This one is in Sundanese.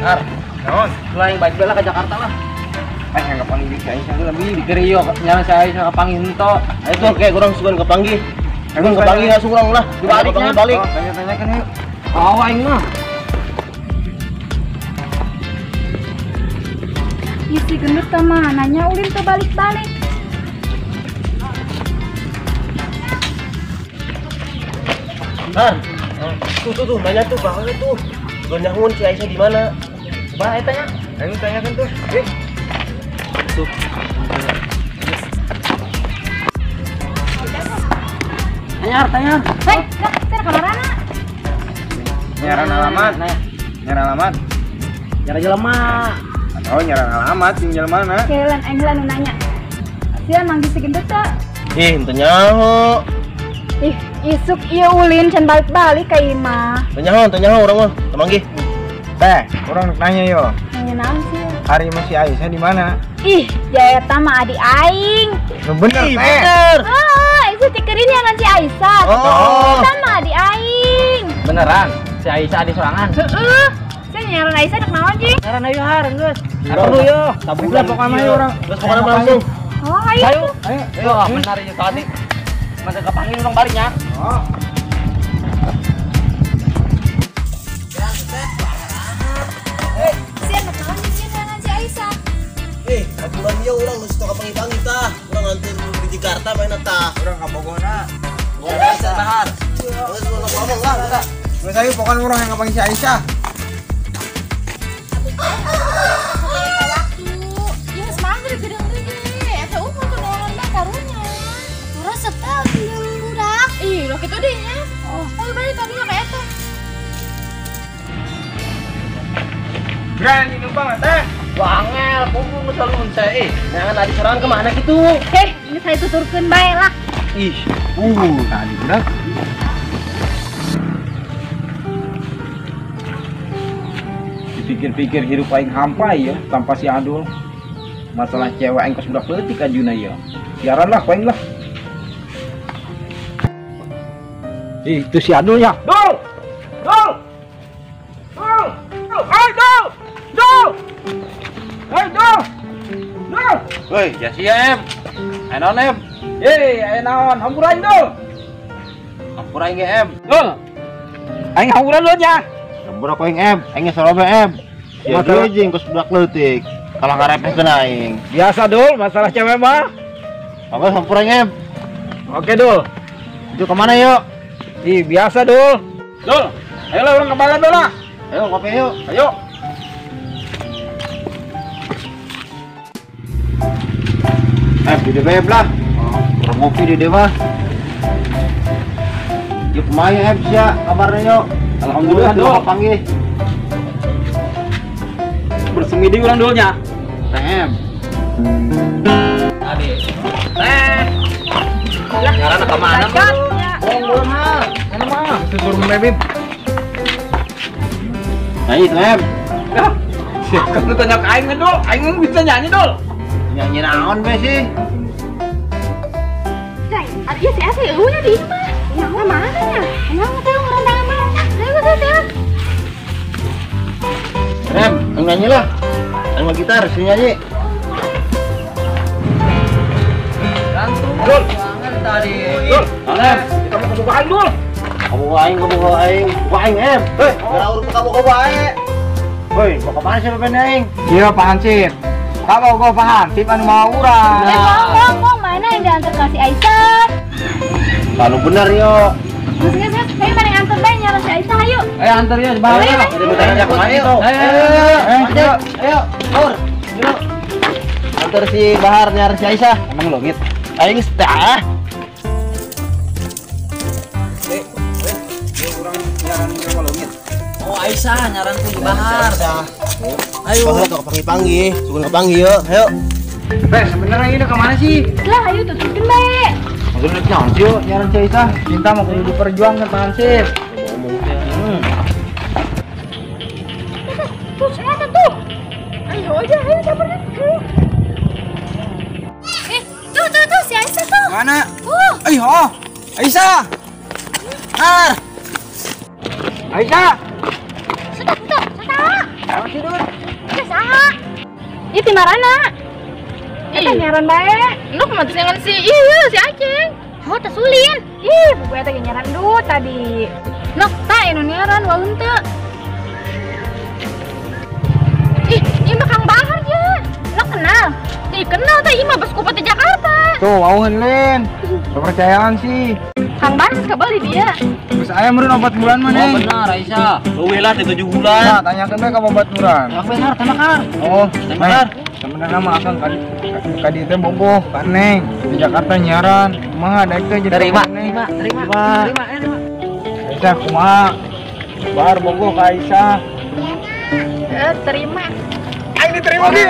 Har, Naon? Lah yang baik lah ke Jakarta lah. Yang kepanggil si Aisyah lebih dikira yo nyaman si Aisyah kepanggil ento. Ayo tuh kayak kurang sugan kepanggil. Emang kepanggil langsung urang lah. Dibalik balik. Tanya-tanyakan yuk. Oh, aing mah. Ih, si gendut teh mah nanya ulin tuh balik-balik. Har, tuh nanya tuh belakangnya tuh. Gak nyangun si Aisyah di mana? Bah, tanya. Ayo tanyakan tuh. Tuh. Tanya. Hei, lah, teh kamarana? Nyaran alamat. Nyaran alamat. Nyaran jelema. Oh, nyaran alamat jeung jelema na. Kelan aing heula nu nanya. Sia manggih si gendut teh. Ih, henteu nyaho. Ih, isuk ieu ulin can balik-balik ka imah. Teu nyaho urang mah, teu manggih. Teh, urang nanya yo. Nanya naon sih? Hari masih Aisyah di mana? Ih, ya eta mah adik aing. Nu bener, Ih, teh. bener. Heeh, itu tikerin ya si Aisyah. Oh. Eta mah adik aing. Beneran, si Aisyah di sorangan. Heeh. Sia nyaran Aisyah dek naon jing? Nyaran ayo har geus. Perlu yo. Sabulan pokoknya mah urang. Geus pokoknya mah langsung. Oh, ayo. Ayo. Ayo, benar ieu tadi. Masa kepanggil urang baliknya. Oh. Sia dek naon jing nyaran si Aisyah? Aturan ieu urang geus teu kapanggih-panggih tah. Urang nganter di Jakarta main tah. Urang ka Bogorna. Bogor Bahar. Geus urang ngomong lah, tah. Geus ayo pokoknya urang yang kapanggih si Aisyah. Waktu ieu geus maghrib geudeung deui. Eta umur tuh neangan mah karunya. Resep teh budak. Ih, lo kitu deui nya. Oh, balik tadi ka eta. Berani numpang teh. Wangel, punggung geus alun teh. Jangan tadi sorangan kemana gitu? Heh, ini saya tuturkeun bae lah. Ih, tadi budak. Dipikir-pikir hidup aing hampa ya tanpa si Adul. Masalah cewek aing kos budak leutik ajuna ya. Siaran lah aing lah. Ih, itu si Adul ya. Dul! Dul! Dul! Dul! Hey, Dul! Dul! Hey, Dul! Dul! Woi, ya sia em. Aya naon em? Ye, aya naon? Hampura aing, Dul. Hampura aing ge em. Dul. Aing hampura dulu nya. Hampura ku aing em, aing geus sorobe em. Ya deui jeung kos budak leutik. Kalah ngarepehkeun aing. Biasa, Dul, masalah cewek mah. Oke, hampura aing em. Oke, Dul. Itu kemana yuk? Ih, biasa, Dul. Dul, ayo lah urang ke balad Dul lah. Ayo ngopi yuk. Ayo. Di DBM lah. Orang ngopi di DBM mah. Yuk kemana em sia kabarnya yuk. Alhamdulillah, Dul. Panggil. Bersemi di urang Dulnya. TM. Tadi. Teh. Nyaran ka mana mah? Oh, mah. Mana mah? Tutur mebib. Nyanyi TM. Siapa lu tanya ke aing Dul? Aing bisa nyanyi, Dul. Nyanyi naon be sih? Say, ieu si Aisyah eueuh di imah. Nyawa mana nya? Nyawa teh urang tangan mah. Ayo teh. Rem, yang nyanyi lah. Yang main gitar, sini nyanyi. Gantung. Dul. Tadi. Dul, Rem, kita mau ke aing, Dul. Kamu aing, kamu aing, kamu aing em. Hei, gara urut kamu kamu aing. Woi, mau kemana sih bapak aing? Iya, Pak Hansip. Kamu kok Pak Hansip anu mau urang. Ngomong, mana yang diantar ka si Aisyah? Kalau bener yo. Geus, ayo mana yang antar bae nyaran si Aisyah ayo. Ayo antar ya, Bahar. Ayo, ayo, ayo. Ayo, ayo, Pur. Yuk. Antar si Bahar nyaran si Aisyah. Emang longit. Aing teh. Urang nyaran ke longit. Oh, Aisyah nyaran ku di Bahar. Ayo. Bahar tuh kepanggih-panggih, sugan kepanggih yuk. Ayo. Teh, sebenarnya ini kemana sih? Lah, ayo tuturkeun bae. Maksudnya naon sih yuk nyaran si Aisyah? Cinta mau kudu diperjuangkan Pak Hansip. Tuh, saya tuh. Ayo aja, ayo campurkan. Tuh, si Aisyah tuh. Mana? Tuh. Ayo, Aisyah. Har. Aisyah. Sudah, sudah, sudah. Masih dul. Teh saha? Ieu ti marana? Eta nyaran bae. Nuk mah dengan si ieu si Aceng. Oh, teh sulin. Ih, buku eta ge nyaran du tadi. Nok, tah anu nyaran waun teu. Ih, ieu mah Kang Bahar ya. Nok kenal. Ih, kenal teh ieu mah bos kupat di Jakarta. Tuh, wauheun lin. Kepercayaan sih. Kang Bahar geus kebeli dia. Geus aya meureun 4 bulan mah Oh neng. benar Aisyah. Leuwih lah teh 7 bulan. Nah, tanyakeun we ka babaturan. Tembak benar, tembak Har. Oh, Tembak Har. Sebenarnya mah akang kadi teh bogoh ka Neng di Jakarta nyiaran. Kumaha daek teh jadi Terima, Neng. terima, terima. Terima, terima. Aisyah kumaha? Bar bogoh ka Aisyah. Terima. Aing diterima ge.